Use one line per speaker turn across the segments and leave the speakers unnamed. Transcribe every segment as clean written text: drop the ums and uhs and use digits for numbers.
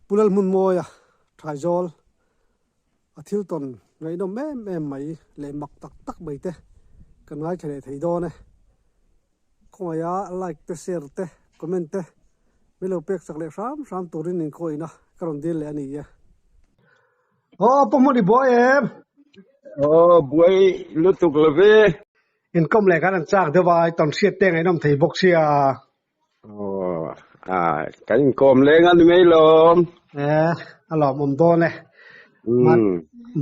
Pu Lalhmunmawia Thaizâwl a thil tawn ngaihnawm em em mai leh mak tak tak mai te kan ngaithla leh thei dawn e. Khawngaih a like te share te comment te min lo pek chak leh hram hram turin inkhawihna ka rawn dil leh a ni e. Aw Pu Hmun i buai em?
Aw buai lutuk lo ve.
Inkawm leh khan an chak deuh a, i tawn hriat te ngaihnawm thei bawk sia.
Aw, a kan inkawm leng a ni mai lawm.
Eh, a lawmawm dawn e.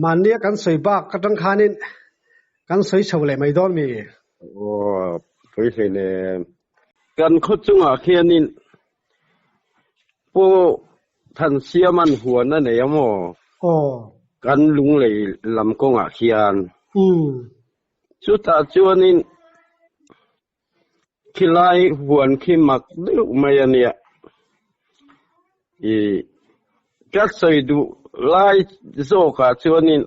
Mahnia kan sawi bak atang khanin kan sawi chho leh mai dawn mi?
Aw, pawi hlei nem. Kan khaw chungah khianin Pu Thansiaman huan a nei a maw?
Aw.
Kan lunglei lam kawngah khian. Chutah chuanin Khilai huan khi mak deuh mai a nia. I ka sawi duh lai zawkah chuanin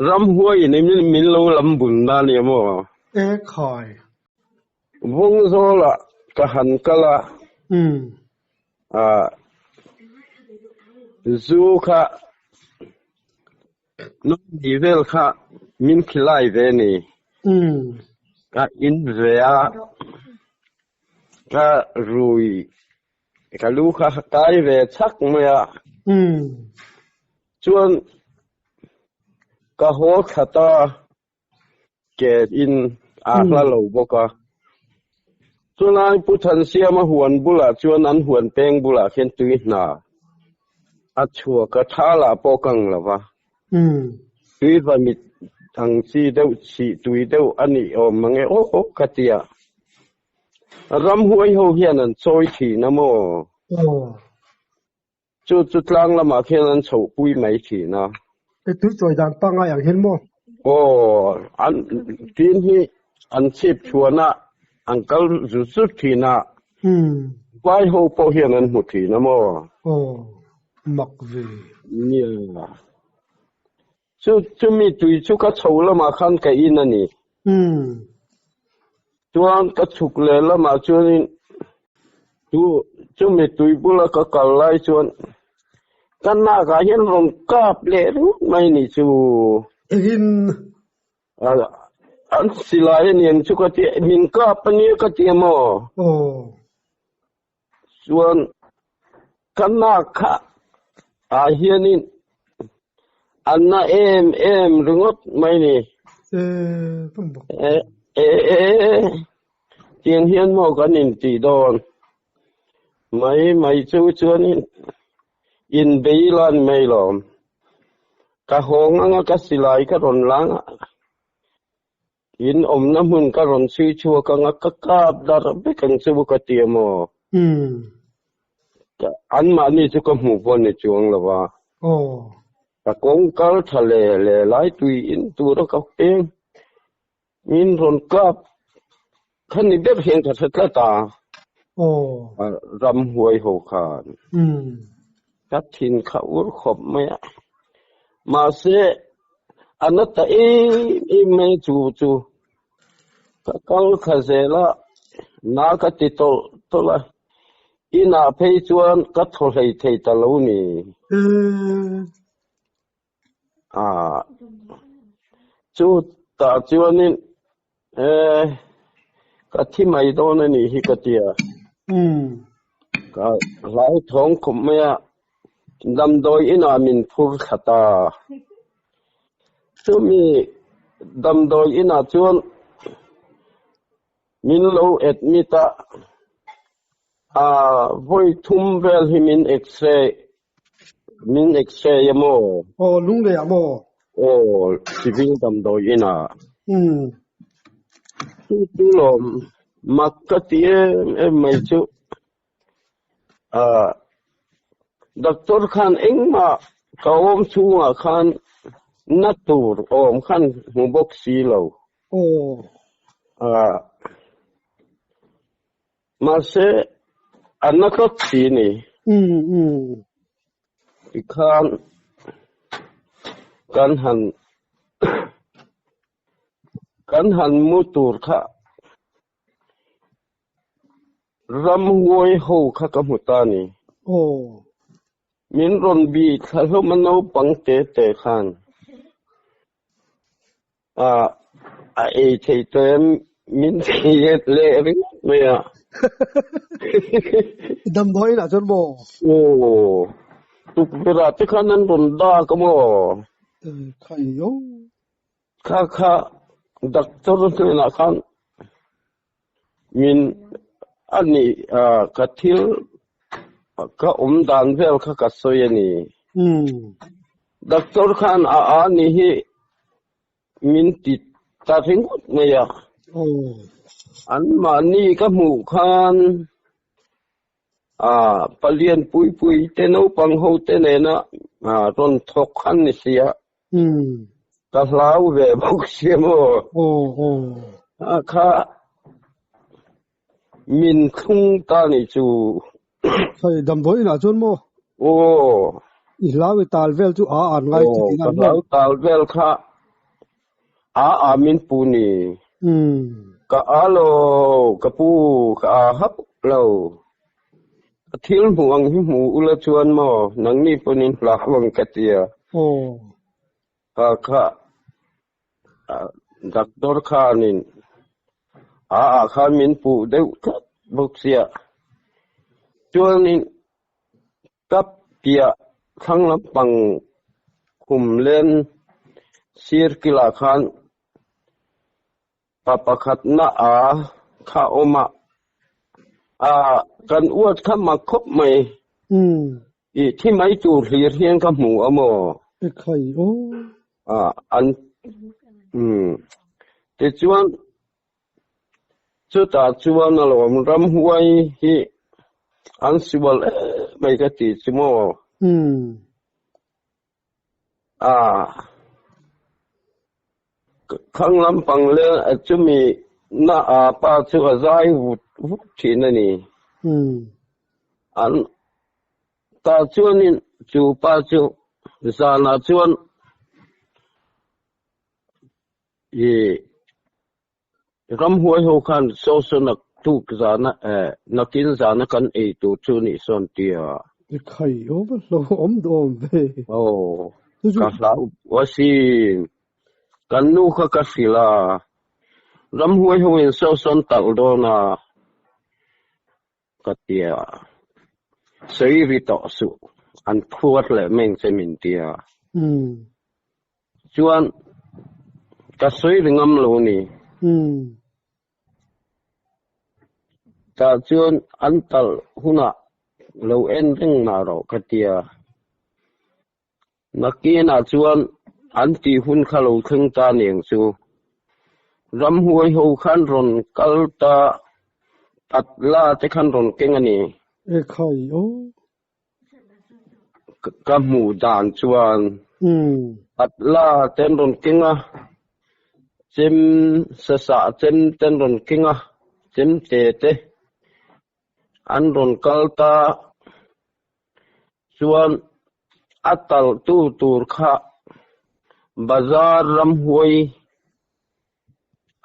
ramhuai in min lo lam bun na a nia maw?
E khai.
Vawngzawlah ka han kal a. Ah zu kha Nui vel kha min khilai ve ni. Ka in ve a, ka rui, ka lu kha kai ve chak mai a. Chuan ka haw thla ta. Ke in a hla lo bawk a. Chulai Pu Thansiama huan bulah chuan an huan peng bulah khian tui hna a chhuak a, tha lah pawh kang lo va. Tui va mit ang chi deuh chih tui deuh a nih awm mang e aw aw ka ti a. Ramhuai ho hian an chawi thin a maw? Chu chu tlang lamah khian an chhoh pui mai thin a.
E tui chawi dan pangngai ang hian maw?
Aw, an tin hi an chhip chhuan a, an kal zut zut thin a. Vai ho pawh hian an hmu thin a maw?
Aw, mak ve.
Nia. Chu chumi tui chu ka chho lamah khan ka in a ni. Chuan ka chhuk leh lamah chuanin chu chumi tui bula ka kal lai chuan ka nakah hian rawn kap leh ringawt mai ni chu.
Engin?
An silai a niang chu ka ti, min kap a nia ka ti a maw?
Aw.
Chuan ka nak kha ah hianin a na em em ringawt mai ni. E e e tiang hian maw kan intih dawn mai mai chu chuanin inbei lan mai lawm. Ka hawng anga ka silai ka rawn lang a. In awmna hmun ka rawn chhui chhuak ang a, ka kap dar vek ang che u ka ti a maw? Anmahni chu ka hmuh pawh ni chuang lo va. Ka kawng kal tha leh leh lai tui in tura ka peng min rawn kap kha ni ber hian ka hre tlat a. Ramhuai ho khan ka thin kha ur khawp mai a. Mahse, a na ta em em mai chu chu ka kal kha zel a, na ka ti tawlh tawlh a, inah phei chuan ka thaw hlei thei ta lo ni. Ah, chu tah chuanin eh ka thi mai dawn a nih hi ka ti a. Ka hlauthawng khawp mai a, damdawi inah min phur thla ta. Chumi damdawi inah chuan min lo admit a, ah vawi thum vel hi min x-ray min x-ray a maw?
Aw, lunglei ah maw?
Aw, civil damdawi inah. Chu chu lawm mak ka ti em em mai chu. Ah, doctor khan engmah ka awm chhungah khan na tur awm khan hmu bawk si lo.
Aw.
Ah, mahse a na tlat si ni. Tikhan kan han kan han mu tur kha Ramhuai ho kha ka hmu ta ni.
Aw.
Min rawn bih thla hlawm a naupang te te khan a ei thei tawh em min ti leh ringawt mai a.
I damdawi inah chuan maw?
Aw, tukverh ah te khan an rawn dak a maw?
Khai yo.
Kha kha doctor hnenah khan Min a ni ka thil ka awm dan vel kha ka sawi a ni. Doctor khan a a ni hi min ti ta ringawt mai a. An mahni ka hmuh khan palian pui pui te naupang ho te nena rawn thawk an ni si a. Ka hlau ve bawk sia maw? A kha min thlung ta nih chu.
Hei damdawi inah chuan maw?
Aw.
I hlau i tal vel chu a an ngai chu
tihna an maw? Ka hlau tal vel kha a a min pu ni. Ka a lo, ka pu, ka a hauh lo. A thil hmuh ang hi hmu ula chuan maw nangni pawhin hlau ang ka ti a. Kha kha doctor khanin a ah khan min puh deuh tlat bawk sia. Chuanin ka piah thlang lampang khum len sir kilah khan Pa pakhatna a kha awm a, a kan uat kha mak khawp mai. I thi mai tur hlir hian ka hmu a maw?
Ekhai aw.
A an umm tichuan chutah chuan alawm ramhuai hi an sual em mai ka ti chu maw? A Khang lampang leh chumi na a pa chu a zai vut vut thin a ni. An ta chuanin chu pa chu zanah chuan i Ramhuai ho khan saw saw nak tuk zana eh nakin zana kan ei tur chu nih sawn tia.
I khai awm a hlo awm duh awm ve.
Aw ka hlau asin kan nu kha ka hrilh a ramhuai ho in saw sawn talh dawn a ka tia sawi ri tawh suh an phuar leh meng che min tia chuan ka sawi ri ngam lo ni tah chuan an talh hunah lo en reng mah rawh ka tia Nakinah chuan an tih hun kha lo thleng ta niang chu. Ramhuai ho khan rawn kal ta pat la te khan rawn keng a ni.
E khai aw.
Ka hmuh dan chuan pat la te an rawn keng a, chem sasah chem te an rawn keng a, chem te te an rawn kal ta. Chuan a talhtu tur kha bazar ramhuai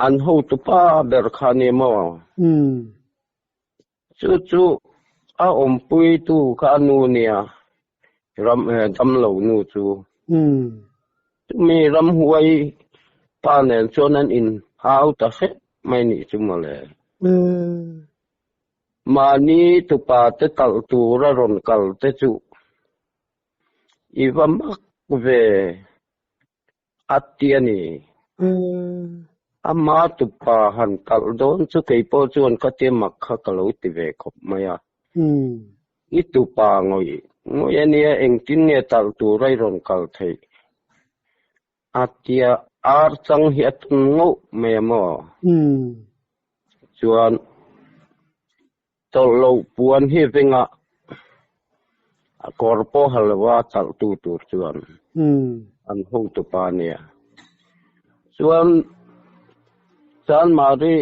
an hotupa ber kha a ni maw? Chu chu a awmpuitu kha a nu nia, ram damlo nu chu. Chumi ramhuai pa nen chuan an inhau ta hrep mai nih chu mawle. Mahni tupa te talh tur a rawn kal te chu i va mak ve a ti a ni. Ama tupa han talh dawn chu kei pawh chuan ka ti mak kha ka lo ti ve khawp mai a. I tupa ngawih ngawih a nia engtin nge talh tur a i rawn kal theih? A tia ar chang hi a tum ngauh mai a maw? Chuan tawlh loh puan hi venga a kawr pawh ha lo a talh tu tur chuan an hotu pa nia. Chuan Chanmari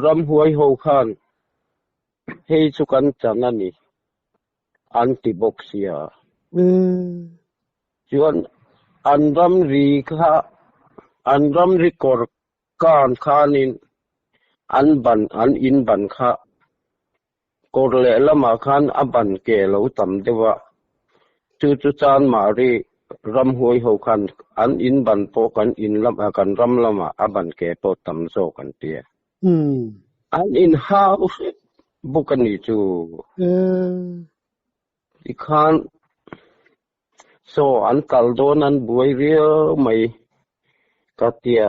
ramhuai ho khan hei chu kan chan a ni an ti bawk sia. Chuan an ramri kha an ramri kawr Kan khanin an ban an in ban kha kawr leh lamah khan a ban ke lo tam deuh a. Chu chu Chanmari ramhuai ho khan an in ban pawh kan in lam kan ram lamah a ban ke pawh tam zawk an ti a. An in hau hrep bawk a ni chu. Tikhan saw an kal dawn an buai riau mai ka tia.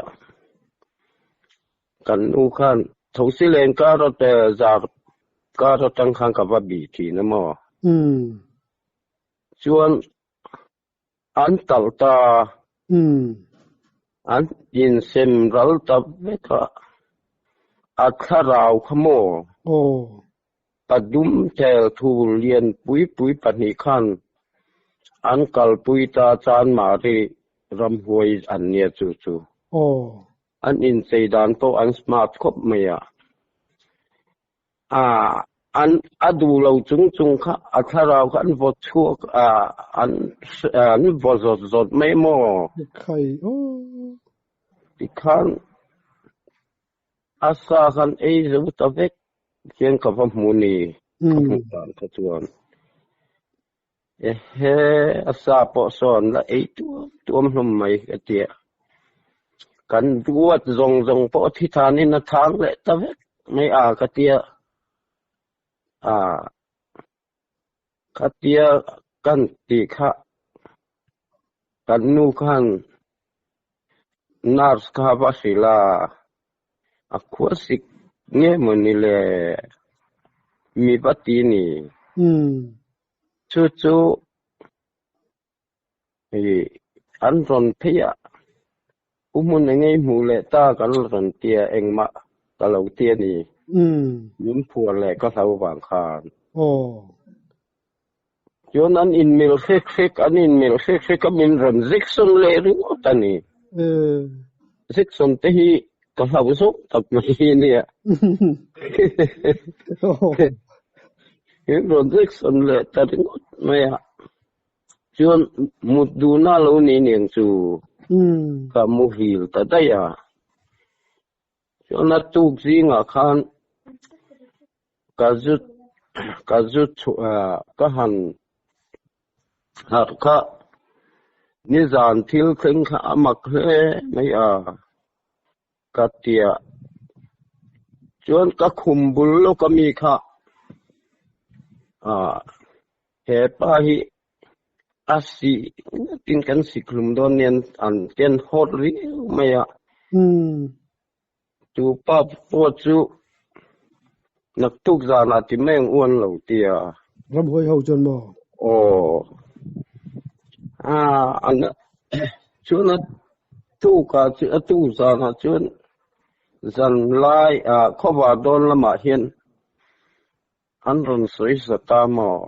Kan nu khan Thosilen kar zar kar atang khan ka va bih thin a maw? Chuan an talh ta, an insem ral ta vek a, a thlarau kha maw? Pa dum tel thu lian pui pui pahnih khan an kalpui ta Chanmari ramhuai an nia chu chu. An inchei dan pawh an smart khawp mai a. A an a duh lo chung chung kha a thlarau kha an vaw chhuak a an an vaw zawt zawt mai maw?
Khai aw.
Tikhan a sa khan ei zo ta vek hian ka va hmu ni ka hmuh dan kha chuan. Ehe, a sa pawh sawn la ei tuam tuam hlawm mai ka ti a. Kan duat zawng zawng pawh thi thanin a thang leh ta vek mai a ka ti a. A khatia kan tih kha kan nu khan nurse kha va hrilh a, a khua sik nge mawni le mi va ti ni. Chu chu i an rawn phei a, u hmun eng ngei hmuh leh ta kan rawn tia engmah ka lo ti a ni. Min phuar leh ka hlo vang khan. Chuan an inmil hrek hrek, an inmil hrek hrek a min rawn Jackson leh ringawt a ni. Jackson te hi ka hlau zawk tak mai hi nia. Min rawn Jackson leh ta ringawt mai a. Chuan mut duhna lo ni niang chu ka muhil ta daih a. Chuan a tuk zingah khan ka zu ka zu chhuah ka han harh kha nizan thil thleng kha a mak hle mai a ka tia. Chuan ka khum bul lawk ami kha ah hepa hi A si tin kan sik hlum dawn nen an ken hawt riau mai a. Chu pa pawh chu naktuk zanah ti mai ang u an lo ti a.
Ramhuai ho chuan maw?
Aw. A an chuan a tukah chu a tuk zanah chuan zan lai ah khawvar dawn lamah hian An rawn sawi za ta maw?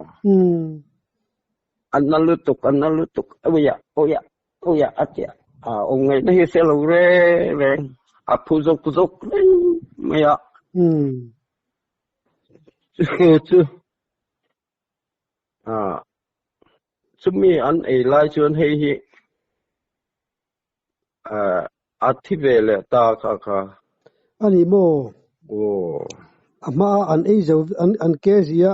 A na lutuk, a na lutuk, awia, awia, awia a ti a. A awm ngaihna hi hre lo reng reng, a phu zawk zawk reng mai a. Chu chu chumi an ei lai chuan hei hi A thi ve leh ta kha kha.
A ni maw?
Aw.
A hmaa an ei zo an an ke zia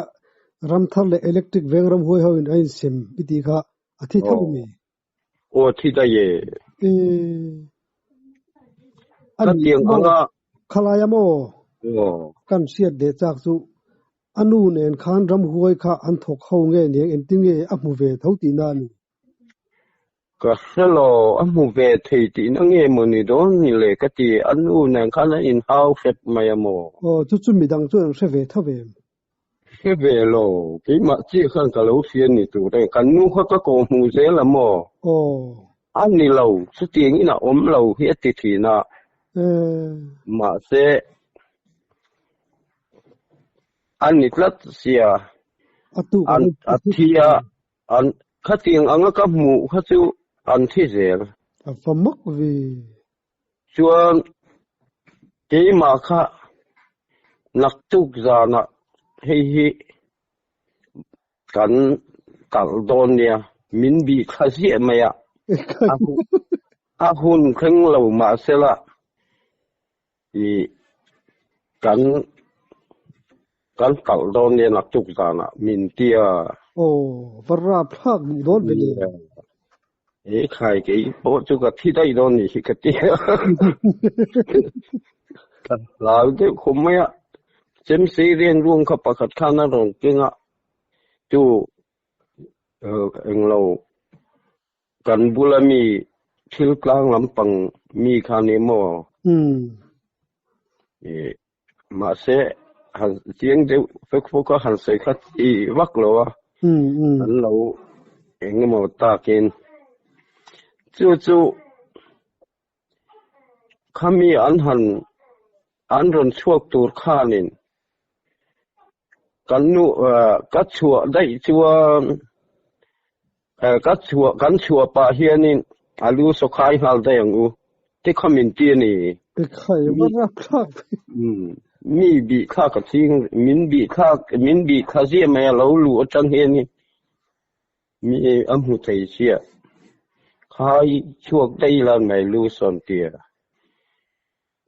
ramthar leh electric veng ram huai ho in a insem i tih kha a thi tho mi?
Aw thi daih e.
E. A
Ka
ni
tiang
maw?
anga.
Khalai a maw?
Aw.
Kan hriat leh chak chu a nu nen khan ramhuai kha an thawk ho nge niang engtin nge a hmu ve tho tihna a ni?
Ka hre lo, a hmu ve thei tihna nge maw ni dawn ni le ka ti, a nu nen khan an inhau hrep mai a maw?
Aw, chu chu midang chuan an hre ve tho em?
Hre ve lo, keimah chiah khan ka lo hria ni tur e, kan nu kha ka kawh hmuh zel a maw?
Aw.
A ni lo, chutiang in a awm lo hi a ti thin a. Mahse, a ni tlat sia, a thi a, An khatiang anga ka hmuh kha chu an thi zel.
A va mak ve.
Chuan keimah kha naktuk zanah hei hi kan kalh dawn nia, min bih thla ziah mai a, a hun thleng lo mahsela i kan kan kalh dawn nia naktuk zanah min ti a.
Aw, va rapthlak duh dawn ve le.
E khai kei pawh chu ka thi daih dawn nih hi ka ti a. Ka hlau deuh khawp mai a. Chemsei riang ruang kha pakhat khan a rawn keng a, chu englo kan bula mi thil tlang lampang mi kha ni maw? Mahse, han chiang deuh fek fawk a han sawi kha chi vak lo a, an lo eng emaw takin chu chu khami an han an rawn chhuak tur khanin kan nu ka chhuah daih chuan ka chhuah kan chhuah pah hianin a lu sawkhai nghal daih ang u ti kha min ti a ni.
Ekhai va rapthlak ve.
Mi bih thlak a ching min bih thlak min bih thla ziah mai a lo luh atang hianin Mi a hmu thei chiah. Khai chhuak daih la mai lu sawn tir.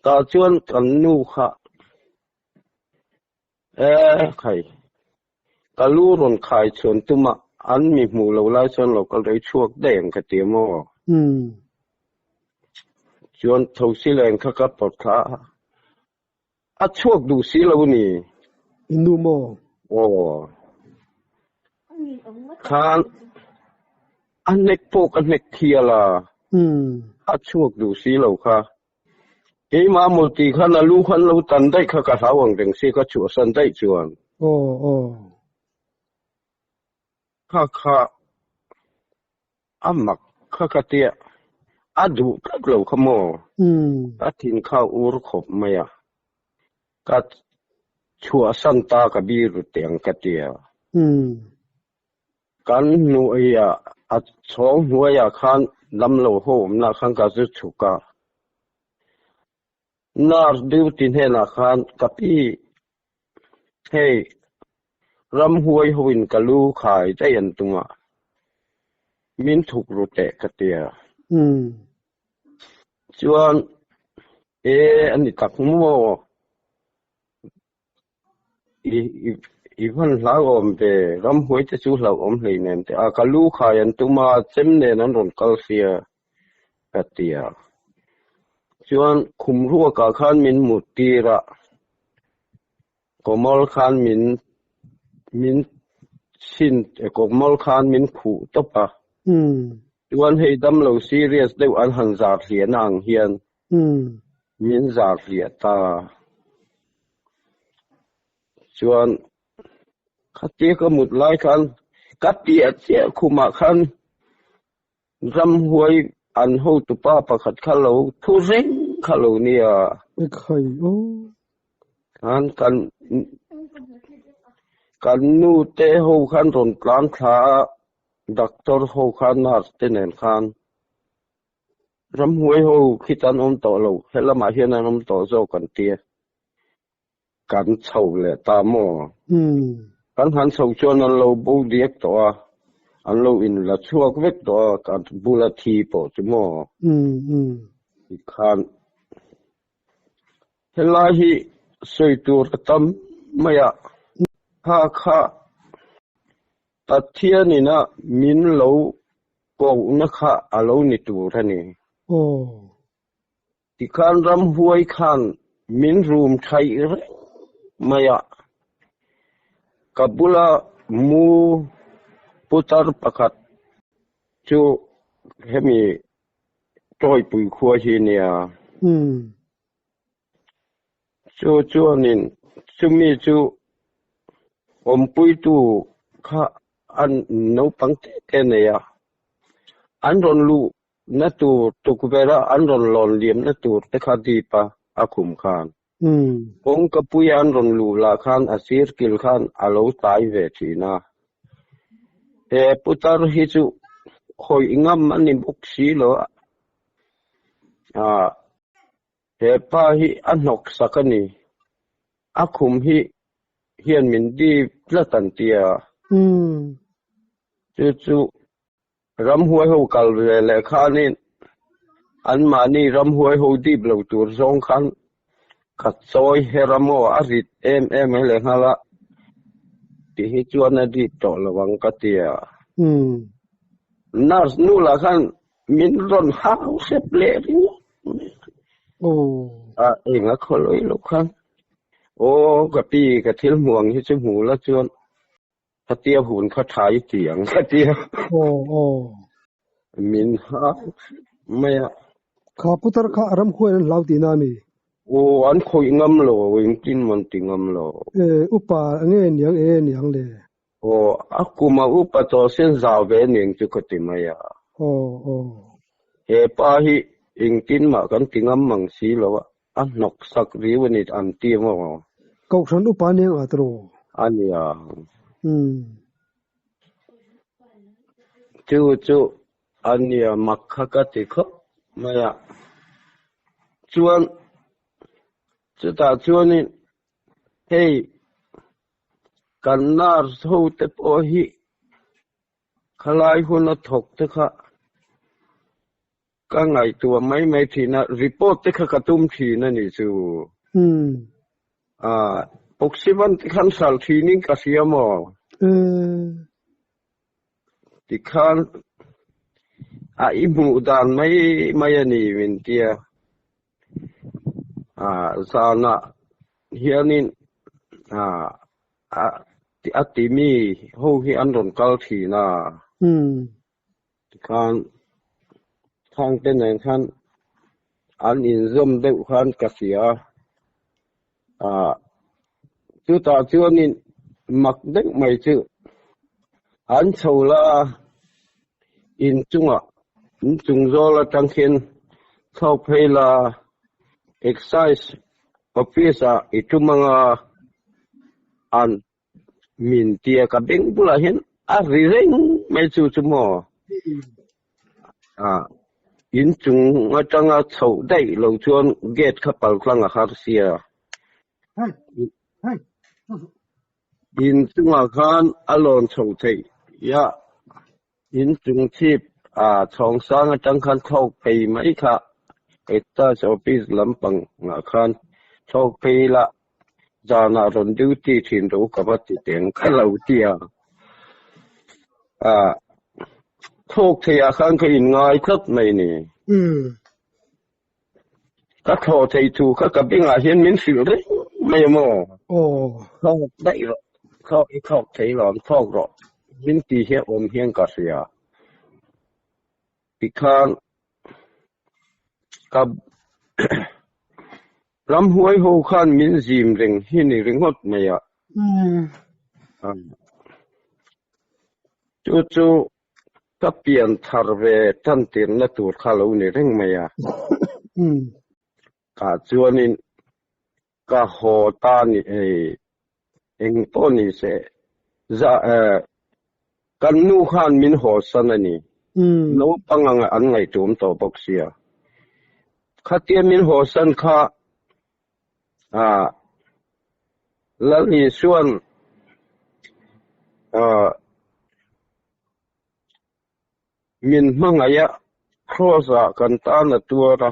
Tah chuan kan nu kha e khai ka lu rawn khai chhuan tum a, an mi hmuh lo lai chuan lo kal rei chhuak daih ang ka ti a maw? Chuan thosi leng kha ka pawt thla a, A chhuak duh si lo ni.
I nu maw?
Aw. Khan a hnek pawh ka hnek thial a. A chhuak duh si lo kha. Keimah mawlti khan a lu khan lo tan daih kha ka hlau ang reng si ka chhuahsan daih chuan.
Aw aw.
Kha kha A mak kha ka tia, a duh tlat lo kha maw? Ka thin kha ur khawp mai a, ka chhuahsan ta ka bir ru teh ang ka tia. Kan hnuaiah, a chhawng hnuaiah khan damlo ho awmna khan ka zu chhuk a. Nurse duty hnenah khan ka pi, hei ramhuai hoin ka lu khai daih an tum a, min thuk ru teh ka ti a. Chuan, e a ni tak maw? I van hlauhawm ve, ramhuai te chu hlauhawm hlei nen teh a, ka lu khai an tum a, chem nen an rawn kal sia ka ti a. Chuan khum ruakah khan min mut tir a, kawmawl khan min min chhin kawmawl khan min khuh tawp a. Chuan hei damlo serious deuh an han zar hliahna ang hian Min zar hliah ta. Chuan khatia ka mut lai khan ka piah chiah khumah khan ramhuai an hotupa pakhat kha lo thu reng kha lo nia.
Ekhai aw.
Khan kan kan nu te ho khan rawn tlan thla a, doctor ho khan nurse te nen khan. Ramhuai ho khit an awm tawh lo, helamah hian an awm tawh zawk an ti a, kan chho leh ta maw? Kan han chho chuan an lo bo diak tawh a, an lo inla chhuak vek tawh a, kan bula thi pawh chu maw? Tikhan helai hi sawi tur a tam mai a, kha kha Pathianina min lo kohna kha a lo ni tur a ni. Tikhan ramhuai khan min rum thaih reng mai a, ka bula mu putar pakhat chu hemi tawipui khua hi nia. Chu chuanin chumi chu awmpuitu kha an naupang te te nei a, an rawn luhna tur tukverh a an rawn lawn liamna tur te kha dip a, a khum khan. Kawngkapui an rawn luh lah khan a sir kil khan a lo tai ve thin a. He putar hi chu khawih ngam a ni bawk si lo a. He pa hi a hnawk sak a ni. A khum hi hian min dip tlat an ti a. Chu chu ramhuai ho kal ve leh khanin anmahni ramhuai ho dip lo tur zawng khan ka chawi her a maw a rit em em mai leh nghal a. Ti hi chuan a dik tawh lo ang ka ti a. Nurse nu lah khan min rawn hau hrep leh ringawt mai a. A eng a khaw lawi loh khan, Aw ka pi, ka thil hmuh ang hi chu hmu la chuan khatia hun kha tha i ti ang ka ti a. Min hau hrep mai a.
Kha putar kha a ramhuai an hlau tihna a mi?
Aw, an khawih ngam lo, engtin man ti ngam lo.
E, upa nge niang e niang le?
Aw, a kum a upa tawh sen zau ve aniang chu ka ti mai a.
Aw, aw.
He pa hi engtin mah kan ti ngam mang si lo a, a hnawk sak riu a ni an ti maw?
Kohhran upa aniang a tiraw?
A niang.
Umm.
Chu chu A nia mak kha ka ti khawp mai a. Chuan chutah chuanin hei kan nurse ho te pawh hi khalai huna thawk te kha ka ngaihtuah mai mai thin a, report te kha ka tum thin a ni chu. Oxygen te khan hralh thinin ka hria maw? Tikhan a i hmuh dan mai mai a ni min tia. Zanah hianin a timi ho hi an rawn kal thin a. Tikhan thangte nen khan an inzawm deuh khan ka hria a. Chutah chuanin mak deuh mai chu an chho la a, inchungah inchung zawl atang khian thlawk phei la Excise office ah i tum anga an Min tia ka beng bulah hian a ri reng mai chu chu maw? Ah, in chung atanga chhoh daih lo chuan gate kha pal tlang a har sia. In chungah khan a lawn chho theih ya, in chung chhip ah chhawng sang atang khan thlawk phei mai kha Excise office lampang ah khan thlawk phei la Zanah rawn duty thin ro ka va ti teng ka lo ti a. Ah, thawk theiah khan ka inngai tlat mai ni. Ka thlawh thei thu kha ka bengah hian min hrilh reng mai a maw? Thlawk daih rawh, thlawk i thlawk thei lawm, thlawk rawh min ti hian awm hian ka hria. Tikhan ka Ramhuai ho khan min zim reng hi ni ringawt mai a. Chu chu ka pian thar ve tan tirna tur kha lo ni reng mai a. Tah chuanin ka haw ta ni ei eng pawh ni se za kan nu khan min haw san a ni. Naupang ang an ngaihtuam tawh bawk sia. Khatia min haw san kha Lal Isua'n Min hmangaih a, Kraws ah kan tan a tuar a,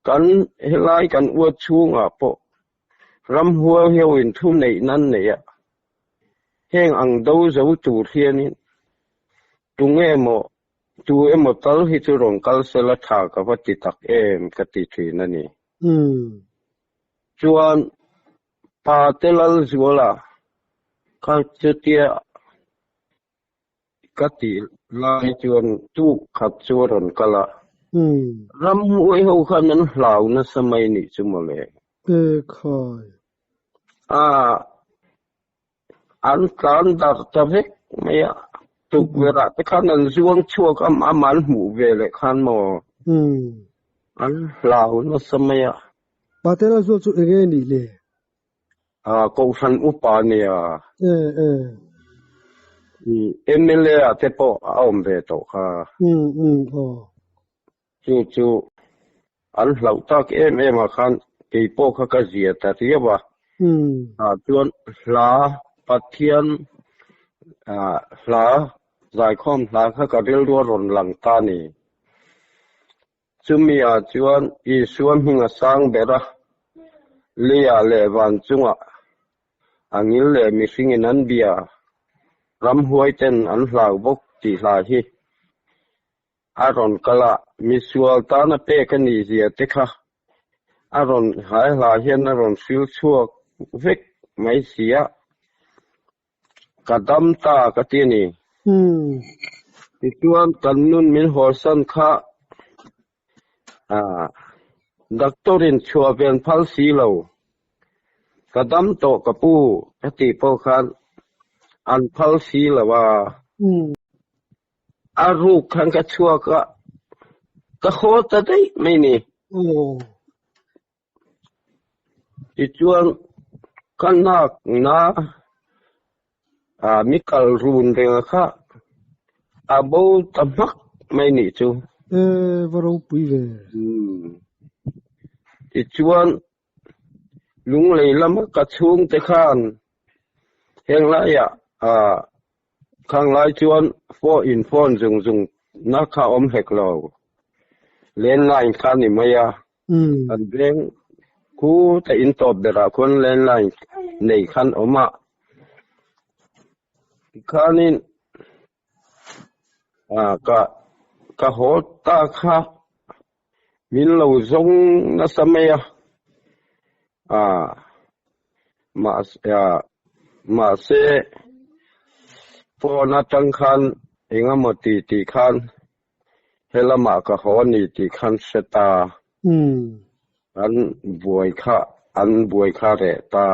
kan helai kan uat chhungah pawh ramhual heuhin thu neih nan nei a, heng ang do zo tur hianin tunge maw tu emaw tal hi chu rawn kal sela tha ka va ti tak em ka ti thin a ni. Chuan Pa te Lalzuala kha chutia Ka tih lai chuan tuk khat chu a rawn kal a, ramhuai ho khan an hlau nasa mai nih chu mawle.
E khai.
A, an tlan darh ta vek mai a, tukverh ah te khan an zuang chhuak a, amah an hmuh ve leh khan maw an hlau nasa mai a.
Patela zual chu enge nih le?
Kohhran upa nia.
E e.
MLA ah te pawh a awm ve tawh kha.
Um um aw.
Chu chu an hlauh tak em em ah khan kei pawh kha ka zia ta riau a. Ah chuan hla Pathian hla zaikhawm hla kha ka rilru a rawn lang ta a ni. Chumi ah chuan Isua hming a sang ber a, leiah leh van chungah. Angil leh mihringin an bia, ramhuaiten an hlau bawk tih hla hi a rawn kal a, misual tana pek a nih zia te kha a rawn he hla hian a rawn hril chhuak vek mai si a, ka dam ta ka ti a ni. Tichuan kan nun min hawlsan kha Doctor in chhuah ven phal si lo. Ka dam tawh ka pu ka tih pawh khan an phal si lo a. A ruk khan ka chhuak a, ka haw ta daih mai ni. Tichuan ka nakna mi kal run renga kha a bo ta hmak mai nih chu.
E, va ropui ve.
Tichuan lunglei lama ka chhungte khan heng laiah Khang lai chuan phone in phone zung zung na kha awm hek lo. Landline kha ni mai a. Kan veng khu ta in tawp berah khuan landline nei khan awm a. Tikhanin ka ka haw ta kha min lo zawng nasa mai a. Mahse phone atang khan engemaw ti tih khan he lamah ka haw a ni tih khan hre ta. An buai kha an buai kha reh ta.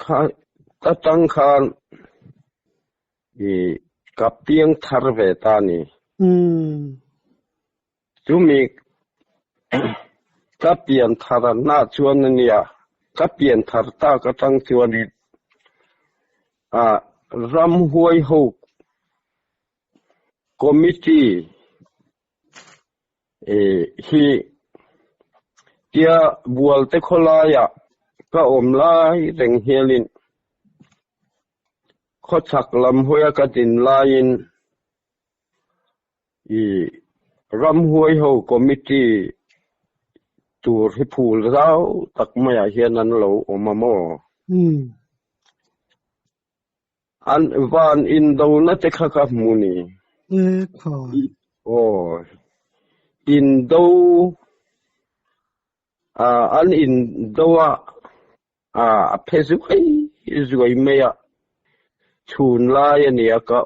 Kha atang khan ka piang thar ve ta a ni. Chumi ka pian thar na chuan a nia, ka pian thar tak atang chuanin ramhuai ho committee hi tia bualte khawlaiah ka awm lai reng hianin khawchhak lam hawia ka din laiin I ramhuai ho committee tur hi phul zau tak maiah hian an lo awm a maw? An van indona te kha ka hmu ni. Aw, indo an indo a a phe zuai zuai mai a, chhun lai a nia ka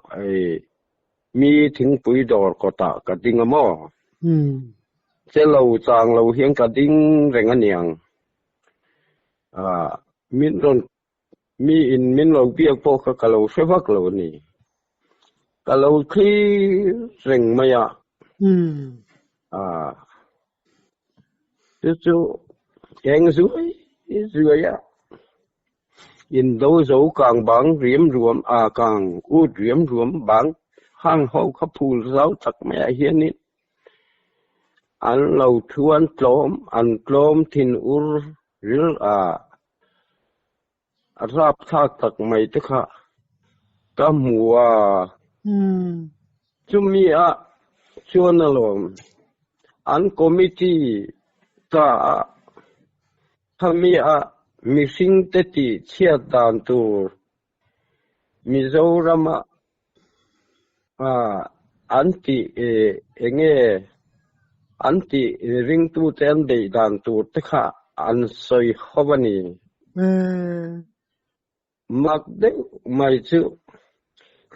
mi thingpui dawr kawtah ka ding a maw? Che lo chang lo hian ka ding reng a niang. Min rawn mi in min lo biak pawh kha ka lo hre vak lo a ni. Ka lo thlir reng mai a. Chu chu eng zuai zuai a, indo zo kang bang riam ruam a kang ut riam ruam bang hang ho kha phul zau tak maiah hianin an lo thu an tlawm an tlawm thin ur ril a rapthlak tak mai te kha ka hmu a. Chumi ah chuan alawm an committee ta a khami ah mihring te tih chhiat dan tur Mizoram ah an tih enge an tih ringtute an beih dan tur te kha an sawi ho a ni. Mak deuh mai chu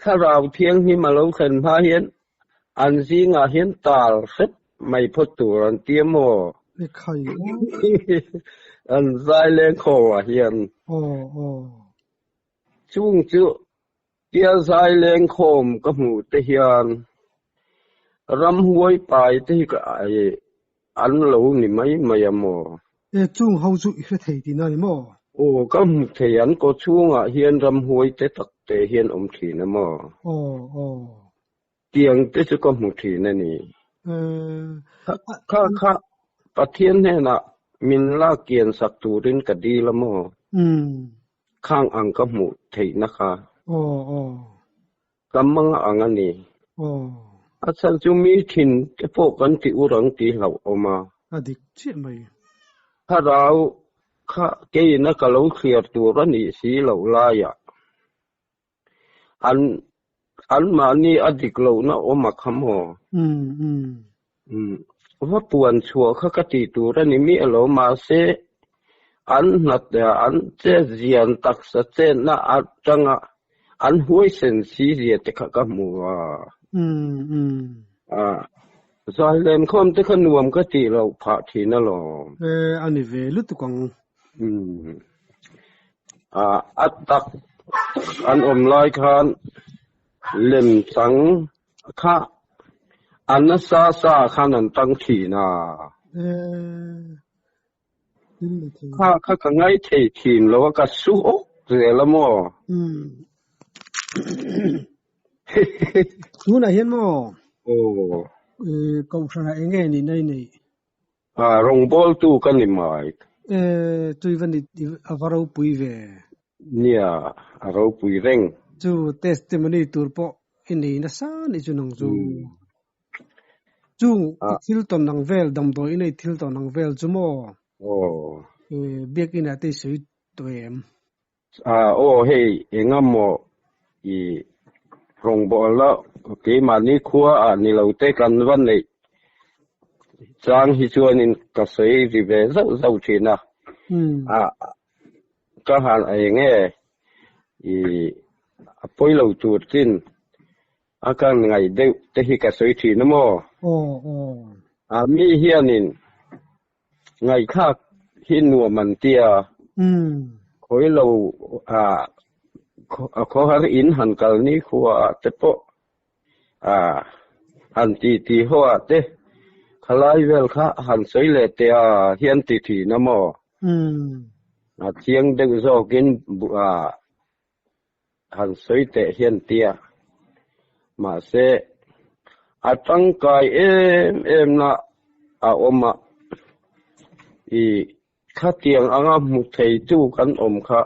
Thlarau Thianghlim a lo thlen hma hian an zingah hian tal hrep mai phawt tur an ti a maw? An zai leng khawmah hian. Chung chu tia zai leng khawm ka hmuh te hian ramhuai pai te hi an lo ni mai mai a maw?
E, chung ho chu i hre thei tihna a ni maw?
Aw, ka hmu thei, an kaw chhungah hian ramhuai te tak te hian awm thin a maw?
Aw, aw.
Tiang te chu ka hmu thin a ni. Kha kha Pathian hnenah min lak kian sak turin ka dil a maw? Khang ang ka hmuh theihna kha.
Aw, aw.
Ka mang ang a ni. A chhan chu mi thin te pawh kan ti ur ang tih hlauh awm a.
A dik chiah mai.
Thlarau Kha keina ka lo thliar tur a nih si loh laiah an anmahni a dik lohna awm a kha maw? Va puan chhuah kha ka tih tur a ni miah lo, mahse an hnat an chetzian taksa chetna atanga an huaisen si zia te kha ka hmu a. Zai lenkhawm te kha nuam ka tih loh phah thin alawm.
E, a ni ve lutuk ang.
Umm. A tak an awm lai khan lem chang kha a nasa sa khan an tang thin a.
E,
Kha kha ka ngai thei thin lo a, ka su awk zel a maw?
Umm. Tunah hian maw?
Aw.
Kohhranah eng nge nih na i neih?
Rawngbawltu ka ni mai.
E, tui va ni a va ropui ve.
Nia, a ropui reng.
Chu testimony tur pawh i nei nasa nih chu nang chu. Chung i thil tawn ang vel, damdawi i nei thil tawn ang vel chu maw?
Aw.
Biakinn ah te i sawi tawh em?
Aw hei engamaw i rawngbawlna keimahni khua ah ni lo te kan va neih chang hi chuanin ka sawi ri ve zauh zauh thin a. Ka han eng nge i a pawi lo tur chin a kan ngaih deuh te hi ka sawi thin a maw?
Aw aw.
A mi hianin ngaihthlak hi nuam an ti a. Khawi lo a khawhar in han kal ni khua ah te pawh a han ti ti ho ah te khalai vel kha han sawi leh teh a hian ti thin a maw? A chiang deuh zawkin a han sawi teh hian tia. Mahse, a tangkai em em na a awm a, i khatiang anga hmu theitu kan awm kha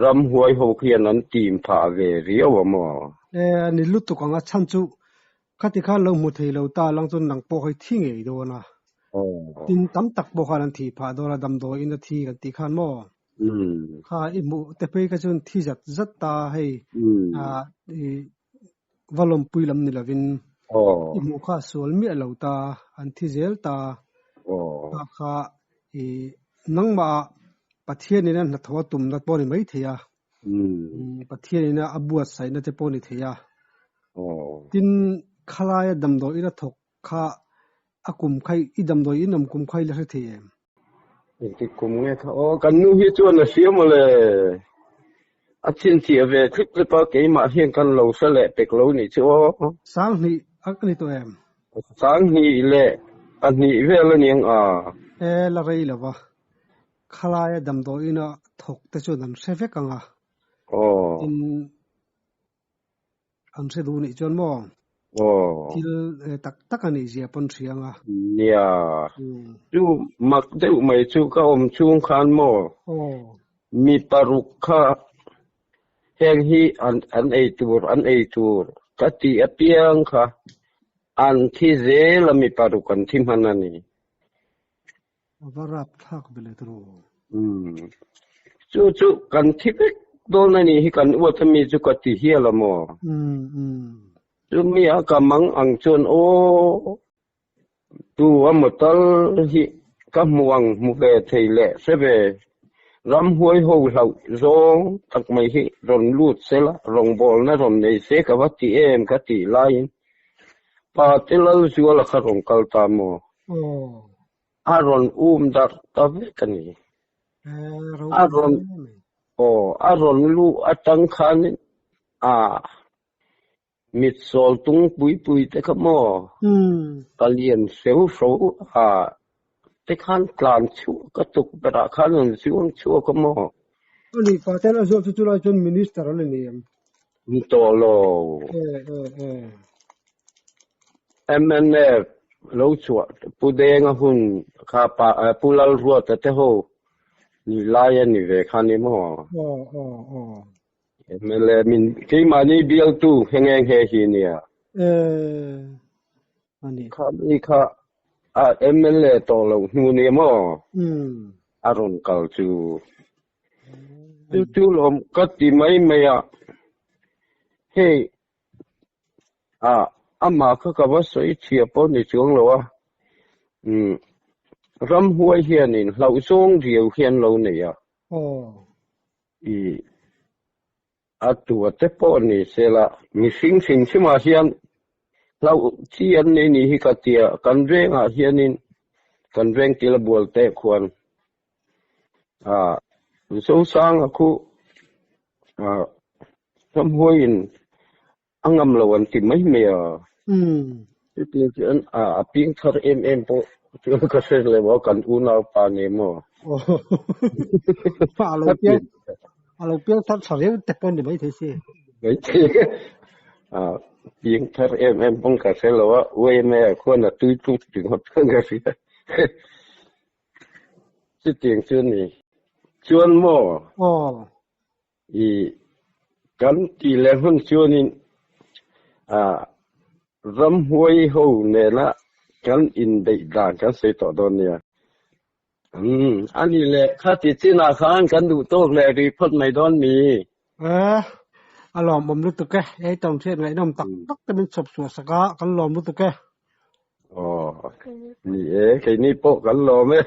ramhuai ho khian an tim phah ve riau a maw?
E, a ni lutuk ang a chhan chu khati khan lo hmu thei lo ta lang chuan nang pawh hi thi ngei dawn a. Tin tam tak pawh khan an thih phah dawn a, damdawiin a thi kan tih khan maw? Kha i hmuh te phei kha chuan thi zat zat ta hei i va lawmpui lam ni lovin i hmuh kha sual miah lo ta an thi zel ta kha kha i nangmah Pathian in a hnathawh a tumna pawh a ni mai thei a, Pathian in a buatsaihna te pawh a ni thei a. Tin, khalaia damdawi in a thawk kha a kum kha i damdawi in awm kum kha i la hre thei em?
Engtik kum nge kha aw, kan nu hi chuan a hria mawle. A chhinchhiah ve thlip thlip a, keimah hian kan lo hre leh pek lo nih chu aw.
Sanghnih a ni tawh em?
Sanghnih leh pahnih vel a ni ang a.
E, la rei lo va. Khalaia damdawiin a thawk te chuan an hre vek ang a.
Aw.
Tin, An hre duh nih chuan maw?
Aw.
Thil tak tak a nih zia pawn hria ang a.
Nia. Chu mak deuh mai chu ka awm chhung khan maw?
Aw.
Mi paruk kha heng hi an an ei tur an ei tur ka tih apiang kha an thi zel a mi paruk an thi hman a ni.
A va rap thlak ve le tawh.
Umm. Chu chu kan thi vek dawn a nih hi kan uat ami chu ka ti hial a maw?
Umm umm.
Chu mi a ka mang ang chuan aw tu a maw tal hi ka hmu ang hmu ve thei leh hre ve ramhuai ho hlauh zawng tak mai hi rawn lut se la rawngbawlna rawn nei se ka va ti em ka tih laiin pa te Lalzuala kha rawn kal ta maw?
Aw.
A rawn um darh ta vek a ni. A rawn aw a rawn luh atang khan a mit sawl tung pui pui te kha maw ka lian hreu hro a te khan tlan chhuak a tuk berah khan an zuang chhuak a maw.
Ani pa ten a zawh chu chulai chuan minister a la ni em?
Ni tawh lo. Mnf lo chhuah Pu Denga hun kha pa Pu Lalruata te ho ni lai a ni ve kha ni maw?
Aw aw aw.
MLA min keimahni bialtu he nge nge hi nia.
Eh ani.
Kha mi kha a MLA tawh loh hnu ni maw?
Umm.
A rawn kal chu. Chu chu lawm ka ti mai mai a, hei a amah kha ka va sawi chhia pawh ni chuang lo a, umm ramhuai hianin hlauhzawng riau hian lo nei a. I A tua te pawh ni se la, mihring hrim hrimah hian hlauh chi an nei ni hi ka tia, kan vengah hianin kan veng tila bual teh khuan ah Zosanga khu ah ramhuaiin a ngam lo an ti mai mai a. Chutiang chuan a piang thar em em pawh chuan ka hre lo a, kan unaupa nen maw.
A lo piang a lo piang thar tha viau te pawh ni mai thei si.
Mai thei a piang thar em em pawn ka hre lo a, UMA ah khuan a tui tlut ringawt khan ka hria. Chutiang chu a ni. Chuan maw?
Aw.
I kan tih leh hun chuanin ah ramhuai ho nena kan inbeih dan kan sawi tawh dawn nia. Umm a ni le, khati chinah khan kan duh tawk leh rih phawt mai dawn mi?
Eh, a lawmawm lutuk e, ei tam hriat ngaihnawm tak tak te min chhawp chhuah sak a, kan lawm lutuk e.
Aw, ni e, keini pawh kan lawm e.